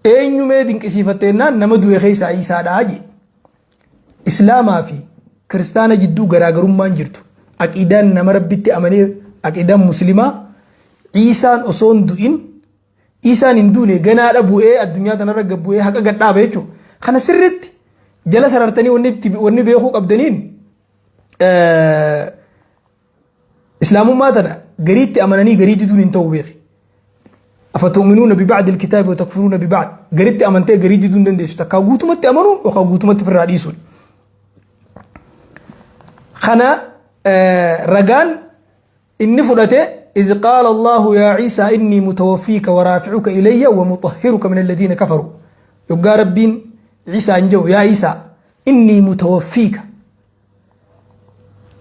Eenyu mee dinqisiifatte jennaan nama du'e keessaa Iisaadha jee. Islaamaa fi kiristaana jidduu garaagarummaan jirtu. Aqiidaan nama Rabbitti amanee aqiidaan muslimaa Iisaan osoo hin du'in Iisaan hin duune ganaadha bu'ee addunyaa tanarra gad bu'ee haqa gad dhaaba jechuudha. Kana sirriitti jala sarartanii wanni beekuu qabdaniin Islaamummaa tana gariitti amananii garii diduun hin ta'u beeki. Afatu'minuuna biba'di alkitaabi wa takfuruuna biba'd. Garitti amantee garii diduu hin dandeessu. Takkaa guutumatti amanuu yookaan guutumatti ofirraa dhiisuudha. Kana ragaan inni fudhate iz qaala Allahu yaa Ciisaa innii mutawaffiika wa raaficuka ilayya wa mutahhiruka min alladhiina kafaru. Yoggaa Rabbiin Ciisaa hin jedhu yaa Ciisaa innii mutawaffiika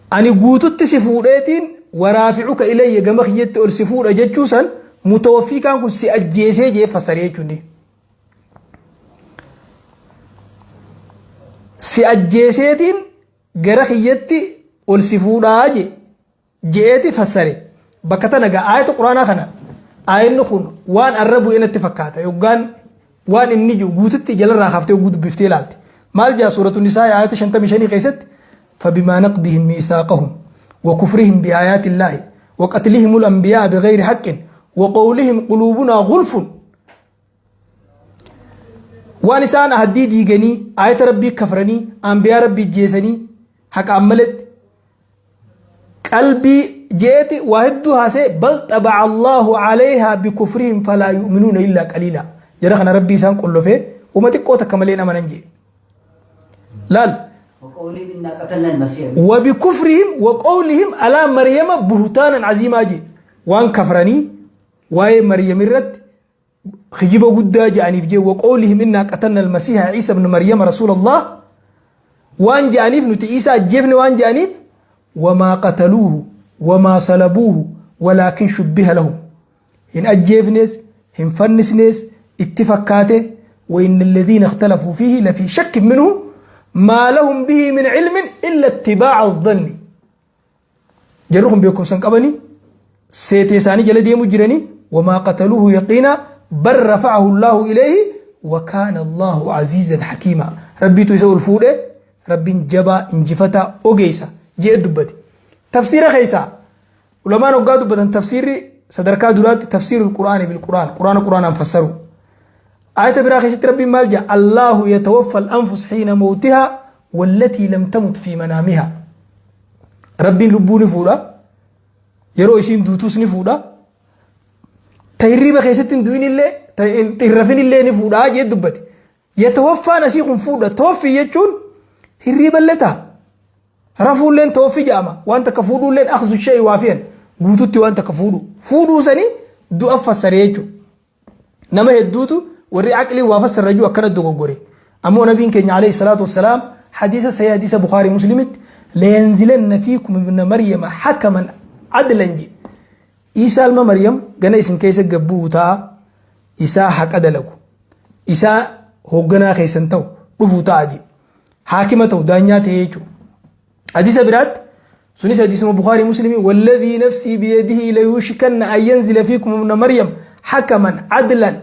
Ani guututti si fuudheetiin waraaficuka ilayya gama kiyyatti ol si fuudha jechuu san mutawaffiikaan kun si ajjeesee jee fassaree jechuun. Si ajjeeseetiin gara kiyyatti ol si fuudhaa jee. Je'eeti fassare. Bakka tana gaa aayata quraanaa kana aayanni kun waan arra bu'e natti fakkaata yoggaan waan inni jiru guututti jalarraa kaaftee yogguu dubbiftee ilaalte. Maal jaa suuratu nisaa aayata 55 keessatti فبما نقضهم ميثاقهم وكفرهم بآيات الله وقتلهم الأنبياء بغير حق وقولهم قلوبنا غلف waan isaan ahaddii diiganii aayata rabbii kafranii anbiyaa rabbii jeesanii haqaan maletti qalbii jeeti waa hedduu haasee bal xabaca Allaahu calayhaa bikufrihim falaa yu'minuuna illaa qaliilaa jara kana rabbii isaan qollofee uma xiqqoo takka malee hin amanan jee laal وقولهم إنا قتلنا المسيح وبكفرهم وقولهم على مريم بهتانا عظيما جي وان كفرني واي مريم الرد Kijiba guddaa ja'aniif jee waqoolihim innaa qatalna almasiiha Ciisa ibn Maryama rasuulallah waan ja'aniif nuti Ciisaa ajjeefne waan ja'aniif wamaa qataluuhu wamaa salabuuhu walaakin shubbiha lahum hin ajjeefnees hin fannisnees itti fakkaate وإن الذين اختلفوا فيه لفي شك منه ما لهم به من علم إلا اتباع الظن Jarri kun beekumsa hin qabanii seetee isaanii jala deemu jiranii wamaa qataluuhu yaqiinaa bal rafa'ahu Allaahu ilayhi wa kaana Allaahu aziizan hakiimaa Rabbiitu isa ol fuudhe Rabbiin jabaa injifataa ogeessa jee dubbate. Tafsiira keessaa ulamaan hoggaa dubbatan tafsiirri sadarkaa duraatti tafsiirul qur'aani bil qur'aan qur'aana qur'aanaan fassaru. Aayata biraa keessatti Rabbiin maal jedha Allaahu yatawaffa al-anfus hiina mawtihaa wallatii lam tamut fi manaamihaa. Rabbiin lubbuu ni fuudha. Yeroo isiin duutus ni fuudha. Ta hirriiba keessatti hin du'in illee ta hin rafin illee ni fuudha jee dubbate. Yatawaffaan asii kun fuudha. Tawaffii jechuun hirriiba illee ta'a. Rafuulleen tawaffii jedhama. Waan takka fuudhuulleen akhzu shay'i waafiyan. Guututti waan takka fuudhu. Fuudhuu sanii du'a fassaree jechuudha. Nama hedduutu warri aqlii waa fassarra jiru akkana dogoggore. Ammoo nabiin keenya alayhi salaatu wassalaam hadiisa sahih hadiisa Bukhaarii Muslimitti layanzilanna fiikum ibna Maryama hakaman adlan jedhe. Iisaa ilma Maryam gana isin keessa gad bu'u ta'a isaa haqa dalagu isaa hoogganaa keessan ta'u dhufu ta'a jedhe. Haakima ta'u daanyaa ta'ee jechuudha. Hadiisa biraatti sunis hadiisuma Bukhaarii Muslimii walladhii nafsii biyadihi layuushikanna an yanzila fiikum ibna Maryam hakaman adlan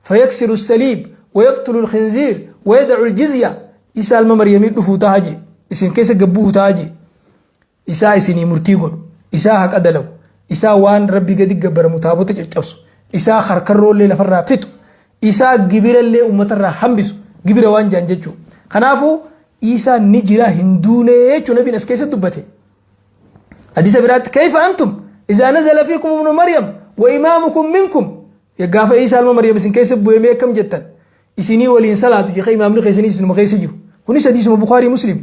fayaksiru saliib wayaqtulu alkhinziir wayadacu aljizya isaa ilma Maryamii dhufuu ta'a jee isin keessa gabbu'u ta'a jee isaa isinii murtii godhu isaa haqa dalagu isaa waan rabbi gadi gabbaramu taabota caccabsu isaa harkarroollee lafarraa fixu isaa gibirallee uummatarraa hambisu gibira waan jaan jechuu kanaafuu Iisaan ni jira hin duunee jechuun nabiin as keessatti dubbate. Hadiisa biraatti kayfa antum izaa nazala fiikum ibnu Maryam wa imaamukum minkum gaafa Iisaa ilma Maryam isin keessa bu'ee mee akkam jettan isinii waliin salaatu jecha imaamni keessanii isinuma keessa jiru. Kunis hadiisuma Bukhaarii Muslim.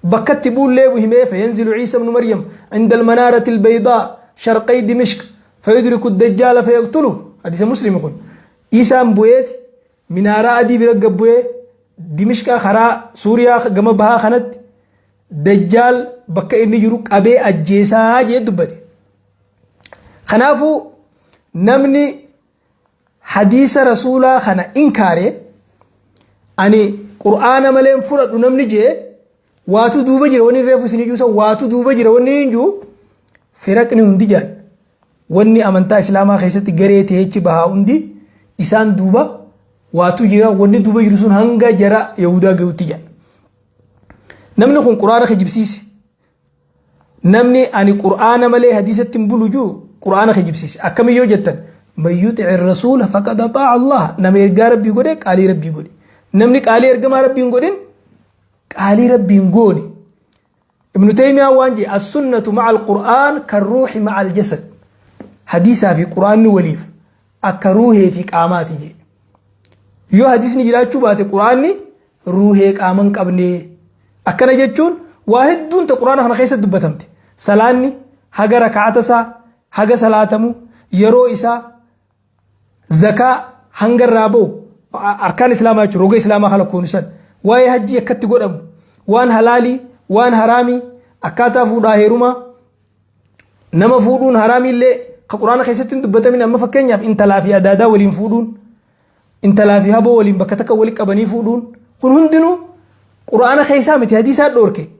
Bakkatti buullee himee fayanzilu Iisa ibnu Maryam inda almanaarati albaydaa sharqay Dimishq fayudriku dajjaala fayaqtulu hadiisa Muslim kun. Iisaan bu'eeti Minaaraa adii bira gad bu'ee Dimishqaa karaa Suuriyaa gama bahaa kanatti Dajjaal bakka inni jiru qabee ajjeesaa jee dubbate. Kanaafuu namni hadiisa rasuulaa kana inkaare ani qur'aana malee hin fudhadhu namni jee waatu duuba jira wanni reefu isin iyyuu san waatu duuba jira wanni hin jiru firaqni hundi jaan Wanni amantaa Islaamaa keessatti garee ta'eechi bahaa hundi isaan duuba Waatu jira, wanni duuba jiru sun hanga jara Yahudaa gahutti jedha. Namni kun Qur'aana kijibsiise. Namni ani Qur'aana malee hadiisatti hin bulu jiru Qur'aana kijibsiise. Akkami yoo jettan, man yuxi'i rasuula faqad axaa'a Allah, nama ergaa Rabbii godhe qaalii Rabbii godhe. Namni qaalii ergamaa Rabbii hin godhin qaalii Rabbii hin goone. Ibnu Taymiyaa waan jedhe, as-sunnatu ma'a al-Qur'aan kan ruuhi ma'a al-jasad. Hadiisaa fi Qur'aanni waliif akka ruuhee fi qaamaati jedhe. Yoo hadiisni jiraachuu baate Qur'aanni ruuhee qaama hin qabne. Akkana jechuun waa hedduun ta Qur'aana kana keessatti dubbatamte. Salaanni haga raka'ata isaa haga salaatamu, yeroo isaa, zakaa hanga irraa ba'u, arkaan islaamaa jechuun roga islaamaa kana kunuunsan, waa'ee hajjii akkatti godhamu, waan halaalii, waan haraamii, akkaataa fuudhaa heerumaa, nama fuudhuun haraamii illee ka Qur'aana keessatti hin dubbatamin. Amma fakkeenyaaf intalaa fi adaadaa waliin fuudhuun, intalaa fi haboo waliin bakka takka walitti qabanii fuudhuun kun hundinuu Qur'aana keessaa miti, hadiisaa dhoorke.